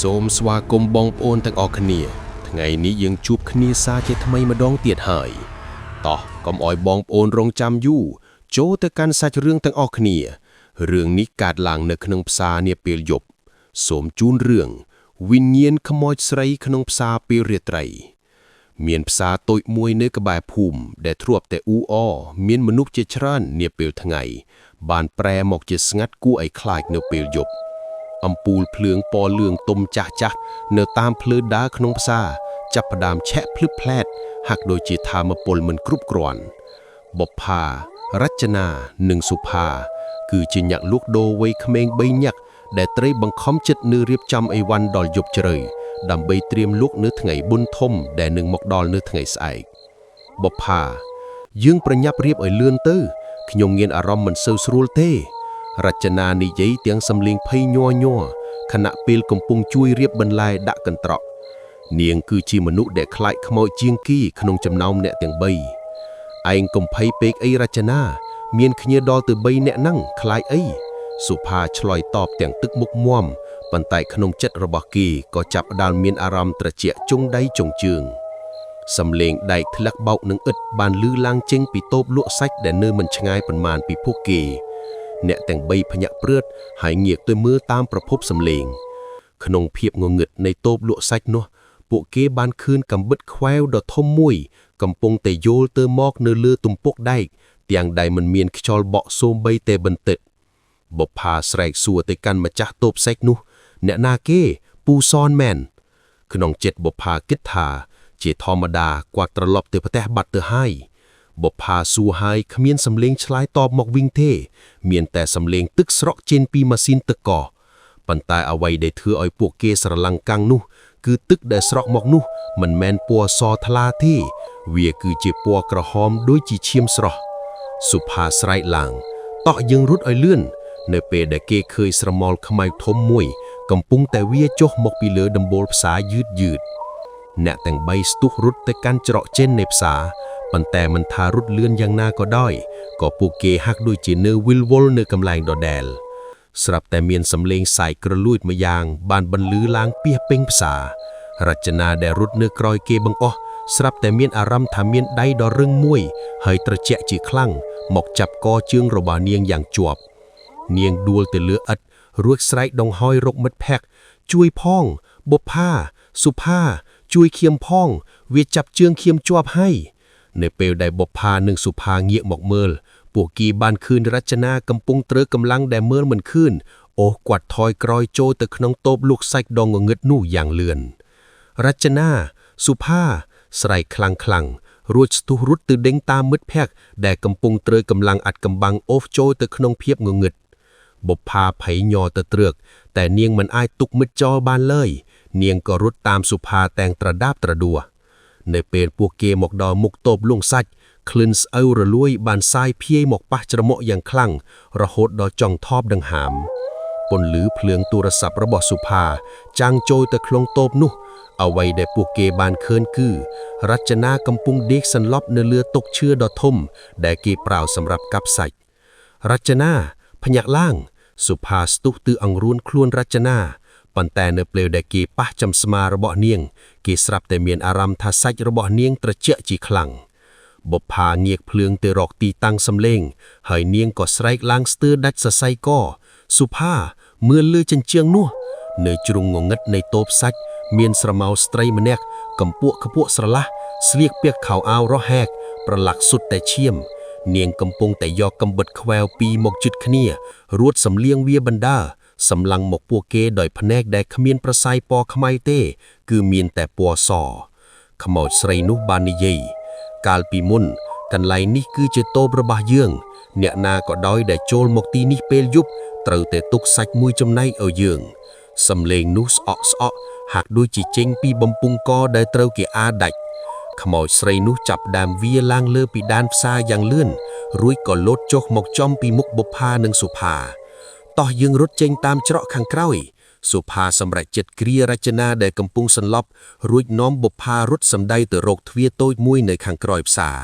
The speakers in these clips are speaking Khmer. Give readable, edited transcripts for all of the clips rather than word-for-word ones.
សូមស្វាគមន៍បងប្អូនទាំងអស់គ្នា ថ្ងៃនេះយើងជួបគ្នាសាជាថ្មីម្ដងទៀតហើយតោះកុំអោយបងប្អូនរងចាំយូរចូលទៅកាន់សាច់រឿងទាំងអស់គ្នារឿងនេះកើតឡើងនៅក្នុងផ្សារនាពេលយប់សូមជូនរឿងវិញ្ញាណខ្មោចស្រីក្នុងផ្សារពេលរាត្រី មានផ្សារតូចមួយនៅក្បែរភូមិដែលធ្លាប់តែអ៊ូអរមានមនុស្សជាច្រើននាពេលថ្ងៃ បានប្រែមកជាស្ងាត់គួរឲ្យខ្លាចនៅពេលយប់ អំពូលភ្លើងពណ៌លឿងទុំចាស់ចាស់ៗនៅតាមផ្លូវដើរក្នុងផ្សារចាប់ផ្ដើមឆេះភ្លឹបផ្លែតហាក់ដូចជាថាមពលមិនគ្រប់គ្រាន់បុប្ផារចនានិងសុផាគឺជាញាក់លក់ដូរវ័យក្មេងបីញាក់ដែលត្រូវបង្ខំចិត្តនៅរៀបចំអីវ៉ាន់ដល់យប់ជ្រៅដើម្បីត្រៀមលក់នៅថ្ងៃបុណ្យធំដែលនឹងមកដល់នៅថ្ងៃស្អែកបុប្ផាយើងប្រញាប់រៀបឲ្យលឿនទៅខ្ញុំមានអារម្មណ៍មិនសូវស្រួលទេ រចនានិយាយទាំងសំឡេងភ័យញ័រញ័រខណៈពេលកំពុងជួយរៀបបន្លែដាក់កន្ត្រកនាងគឺជាមនុស្សដែលខ្លាចខ្មោចជាងគីក្នុងចំណោមអ្នកទាំងបីឯងកុំភ័យពេកអីរចនា មានគ្នាដល់ទៅ3អ្នកហ្នឹងខ្លាចអីសុផាឆ្លើយតបទាំងទឹកមុខមាំប៉ុន្តែក្នុងចិត្តរបស់គេក៏ចាប់ផ្ដើមមានអារម្មណ៍ត្រជាក់ជុងដៃជុងជើងសំឡេងដែកធ្លាក់បោកនឹងឥដ្ឋបានលឺឡើងចេញពីតូបលក់សាច់ដែលនៅមិនឆ្ងាយប៉ុន្មានពីពួកគេ អ្នកទាំងបីភ្ញាក់ព្រើតហើយងាកទៅមើលតាមប្រភពសំឡេង ក្នុងភាពងងឹតនៃតូបលក់សាច់នោះ ពួកគេបានឃើញកាំបិតខ្វែវដ៏ធំមួយ កំពុងតែយោលទៅមកនៅលើទំពកដែកទាំងដែលមិនមានខ្យល់បក់សូម្បីតែបន្តិចបុប្ផាស្រែកសួរទៅកាន់ម្ចាស់តូបសាច់នោះ អ្នកណាគេពូសនមែនក្នុងចិត្តបុប្ផាគិតថា ជាធម្មតាគាត់ត្រឡប់ទៅផ្ទះបាត់ទៅហើយបុប្ផាសួរហើយគ្មានសំឡេងឆ្លើយតបមកវិញទេ មានតែសំឡេងទឹកស្រកចេញពីម៉ាស៊ីនទឹកកកប៉ុន្តែអ្វីដែលធ្វើឲ្យពួកគេស្រឡាំងកាំងនោះ គឺទឹកដែលស្រក់មកនោះមិនមែនពណ៌សថ្លាទេ វាគឺជាពណ៌ក្រហមដូចជាឈាមស្រស់សុផាស្រែកឡើងតោះយើងរត់ឲ្យលឿននៅពេលដែលគេឃើញស្រមោលខ្មៅធំមួយ កំពុងតែវាចុះមកពីលើដំបូលផ្សារយឺតយឺតអ្នកទាំងបីស្ទុះរត់ទៅកាន់ច្រកចេញនៃផ្សារប៉ុន្តែមិនថារត់លឿនយ៉ាងណាក៏ដោយក៏ពួកគេហាក់ដូចជានៅវិលវល់នៅកន្លែងដដែលស្រាប់តែមានសំឡេងសែកក្រលួចម្យ៉ាងបានបន្លឺឡើងពាសពេញផ្សាររចនាដែលរត់នៅក្រោយគេបង្អស់ស្រាប់តែមានអារម្មណ៍ថាមានដៃដ៏រឹងមួយហើយត្រជាក់ជាខ្លាំងមកចាប់កជើងរបស់នាងយ៉ាងជាប់ នាងដួលទៅលើឥដ្ឋរួចស្រែកដង្ហោយរកមិត្តភក្តិជួយផងបុប្ផាសុផាជួយខៀមផង វាចាប់ជើងខៀមជាប់ហើយនៅពេលដែលបុប្ផានិងសុផាងាកមកមើលពួកគីបានឃើញរចនាកំពុងត្រូវកម្លាំងដែលមើលមិនឃើញអូសគាត់ថយក្រោយចូលទៅក្នុងតូបលក់សាច់ដ៏ងងឹតនោះយ៉ាងលឿនរចនាសុផាស្រែកខ្លាំងខ្លាំងៗរួចស្ទុះរត់ទៅដេញតាមមិត្តភក្តិដែលកំពុងត្រូវកម្លាំងអាត់កំបាំងអូសចូលទៅក្នុងភាពងងឹត បុប្ផាភ័យញ័រទៅត្រើកតែនាងមិនអាចទុកមិត្តចោលបានឡើយនាងក៏រត់តាមសុផាទាំងត្រដាបត្រដួសនៅពេលពួកគេមកដល់មុខតូបលងសាច់ក្លិនស្អូវរលួយបានសាយភាយមកប៉ះច្រមុះយ៉ាងខ្លាំងរហូតដល់ចង់ថប់ដង្ហើមពន្លឺភ្លើងទូរស័ព្ទរបស់សុផាចាំងចូលទៅក្នុងតូបនោះ អ្វីដែលពួកគេបានឃើញគឺ រចនាកំពុងដេកសន្លប់នៅលើតុឈើដ៏ធំ ដែលគេប្រើសម្រាប់កាប់សាច់រចនាភ្ញាក់ឡើង សុផាស្ទុះទឺអង្រួនខ្លួនរចនាប៉ុន្តែនៅពេលដែលគេប៉ះចំស្មារបស់នាង គេស្រាប់តែមានអារម្មណ៍ថាសាច់របស់នាងត្រជាក់ជាខ្លាំងបុប្ផាងាកភ្លើងទៅរកទីតាំងសំឡេង ហើយនាងក៏ស្រែកឡើងស្ទើរដាច់សរសៃកសុផាមើលលើជញ្ជាំងនោះ នៅជ្រុងងងឹតនៃតូបសាច់មានស្រមោលស្ត្រីម្នាក់កំពក់ខ្ពក់ស្រឡះស្លៀកពាក់ខោអាវរហែកប្រឡាក់សុទ្ធតែឈាម នាងកំពុងតែយកកំបិតខ្វែវពីរមកជិតគ្នា រួចសំលៀងវាបណ្ដើសម្លឹងមកពួកគេដោយភ្នែកដែលគ្មានប្រស័យពណ៌ខ្មៅទេ គឺមានតែពណ៌សខ្មោចស្រីនោះបាននិយាយកាលពីមុនកន្លែងនេះគឺជាតូបរបស់យើង អ្នកណាក៏ដោយដែលចូលមកទីនេះពេលយប់ត្រូវតែទុកសាច់មួយចំណែកឲ្យយើង សំឡេងនោះស្អកស្អកហាក់ដូចជាចេញពីបំពង់កដែលត្រូវគេអាដាច់ខ្មោចស្រីនោះចាប់ដើមវាឡើងលើពីដានផ្សារយ៉ាងលឿនរួចក៏លោតចុះមកចំពីមុខបុប្ផានិងសុផាតោះយើងរត់ចេញតាមច្រកខាងក្រោយសុផាសម្រេចចិត្តគ្រារចនាដែលកំពុងសន្លប់រួចនាំបុប្ផារត់សម្ដីទៅរកទ្វារតូចមួយនៅខាងក្រោយផ្សារ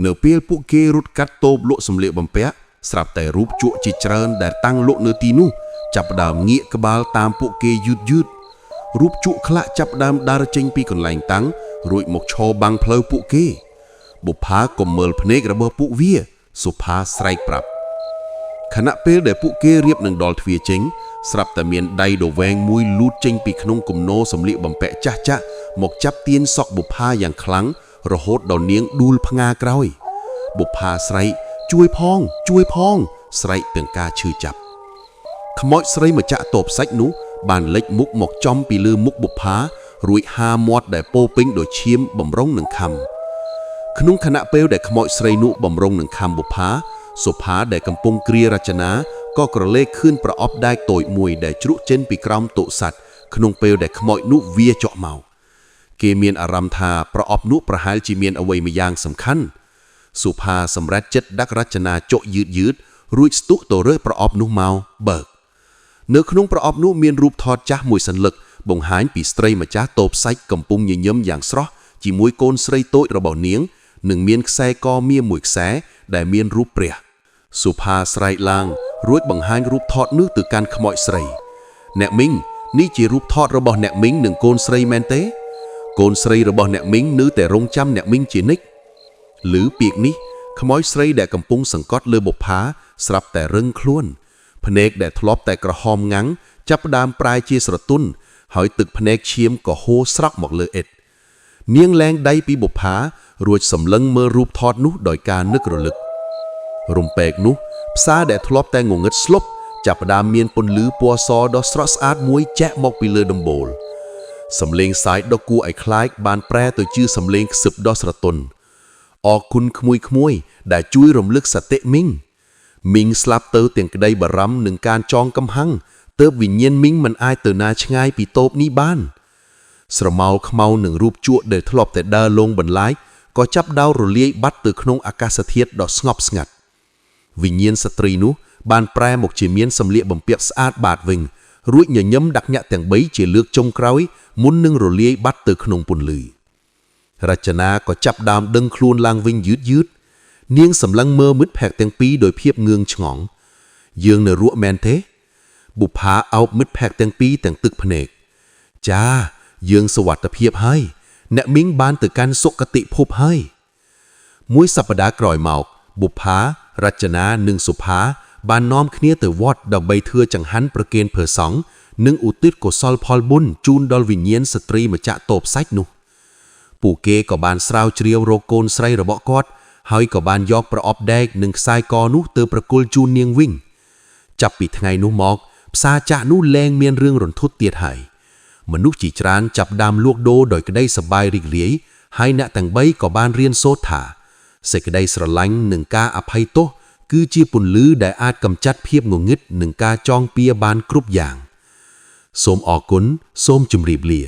នៅពេលពួកគេរត់កាត់តូបលក់សម្លៀកបំពាក់ ស្រាប់តែរូបជក់ជាច្រើនដែលតាំងលក់នៅទីនោះចាប់ផ្ដើមងាកក្បាលតាមពួកគេយឺតយឺតរូបជក់ខ្លះចាប់ផ្ដើមដើរចេញពីកន្លែងតាំងរួចមកឈរបាំងផ្លូវពួកគេ បុប្ផាកុំមើលភ្នែករបស់ពួកវាសុផាស្រែកប្រាប់ ខណៈពេលដែលពួកគេរៀបនឹងដល់ទ្វារចេញស្រាប់តែមានដៃដ៏វែងមួយលូតចេញពីក្នុងគំនរសម្លៀកបំពាក់ចាស់ចាស់មកចាប់ទាញសក់បុប្ផាយ៉ាងខ្លាំងរហូតដល់នាងដួលផ្ងាក្រោយបុប្ផាស្រែកជួយផង ជួយផង ស្រែកទាំងការឈឺចាប់ ខ្មោចស្រីម្ចាស់តូបសាច់នោះបានលេចមុខមកចំពីលើមុខបុប្ផារួចហាមាត់ដែលពោរពេញដោយឈាមបំរុងនឹងខំ ក្នុងខណៈពេលដែលខ្មោចស្រីនោះបំរុងនឹងខំបុប្ផាសុផាដែលកំពុងគ្រារចនាក៏ក្រឡេកឃឿនប្រអប់ដែកតូចមួយដែលជ្រក់ចេញពីក្រោមតុសัตว์ក្នុងពេលដែលខ្មោចនោះវាចក់មកគេមានអារម្មណ៍ថាប្រអប់នោះប្រហែលជាមានអ្វីម្យ៉ាងសំខាន់សុផាសម្រេចចិត្តដាក់រចនាចុកយឺតយឺតៗរួចស្ទុះទៅរើសប្រអប់នោះមកបើក នៅក្នុងប្រអប់នោះមានរូបថតចាស់មួយសន្លឹកបង្ហាញពីស្ត្រីម្ចាស់តូបសាច់កំពុងញញឹមយ៉ាងស្រស់ជាមួយកូនស្រីតូចរបស់នាងនិងមានខ្សែកមាសមួយខ្សែដែលមានរូបព្រះសុផាស្រែកឡើងរួចបង្ហាញរូបថតនោះទៅកាន់ខ្មោចស្រី អ្នកមីងនេះជារូបថតរបស់អ្នកមីងនិងកូនស្រីមែនទេ កូនស្រីរបស់អ្នកមីងនៅតែរងចាំអ្នកមីងជានិច្ច ឬពាក្យនេះខ្មោចស្រីដែលកំពុងសង្កត់លើបុប្ផាស្រាប់តែរឹងខ្លួនភ្នែកដែលធ្លាប់តែក្រហមងាំងចាប់ផ្ដើមប្រែជាស្រទន់ហើយទឹកភ្នែកឈាមក៏ហូរស្រក់មកលើឥដ្ឋនាងលែងដៃពីបុប្ផារួចសម្លឹងមើលរូបថតនោះដោយការនឹករលឹករំពេកនោះផ្សារដែលធ្លាប់តែងងឹតស្លុបចាប់ផ្ដើមមានពន្លឺពណ៌សដ៏ស្រស់ស្អាតមួយចែកមកពីលើដំបូល សំលេងសាយដ៏គួរឲ្យខ្លាចបានប្រែទៅជាសំលេងខ្សឹបដ៏ស្រទន់អរគុណក្មួយៗដែលជួយរំលឹកសតិមីងមីងស្លាប់ទៅទាំងក្តីបារម្ភនឹងការចងកំហាំងទើបវិញ្ញាណមីងមិនអាចទៅណាឆ្ងាយពីតូបនេះបាន ស្រមោលខ្មៅនឹងរូបជក់ដែលធ្លាប់តែដើរលងបន្លាយក៏ចាប់ដោររលាយបាត់ទៅក្នុងអាកាសធាតុដ៏ស្ងប់ស្ងាត់ វិញ្ញាណស្ត្រីនោះបានប្រែមកជាមានសម្លៀកបំពាក់ស្អាតបាតវិញ រួចញញឹមដាក់ញាក់ទាំងបីជាលើកចុងក្រោយមុននឹងរលាយបាត់ទៅក្នុងពន្លឺរចនាក៏ចាប់ដើមដឹងខ្លួនឡើងវិញយឺតយឺតនាងសម្លឹងមើលមិត្តភក្តិទាំងពីរដោយភាពងឿងឆ្ងល់យើងនៅរក់មែនទេ បុប្ផាអោបមិត្តភក្តិទាំងពីរទាំងទឹកភ្នែកចាយើងសុវត្ថិភាពហើយអ្នកមីងបានទៅកាន់សុគតិភពហើយ មួយសប្តាហ៍ក្រោយមកបុប្ផារចនានិងសុផាបាននាំគ្នាទៅវត្តដើម្បីធ្វើចង្ហាន់ប្រគេនព្រះសង្ឃនិងឧទ្ទិសកុសលផលបុណ្យជូនដល់វិញ្ញាណស្ត្រីម្ចាស់តូបសាច់នោះពួកគេក៏បានស្រាវជ្រាវរកកូនស្រីរបស់គាត់ហើយក៏បានយកប្រអប់ដែកនិងខ្សែកនោះទៅប្រគល់ជូននាងវិញចាប់ពីថ្ងៃនោះមកផ្សារចាស់នោះលែងមានរឿងរន្ធត់ទៀតហើយមនុស្សជាច្រើនចាប់ដើមលក់ដូរដោយក្តីសប្បាយរីករាយហើយអ្នកទាំងបីក៏បានរៀនសូត្រថា សេចក្តីស្រឡាញ់និងការអភ័យទោសគឺជាពន្លឺដែលអាចកម្ចាត់ភាពងងឹតនិងការចងពៀបានគ្រប់យ៉ាង សូមអរគុណសូមជម្រាបលា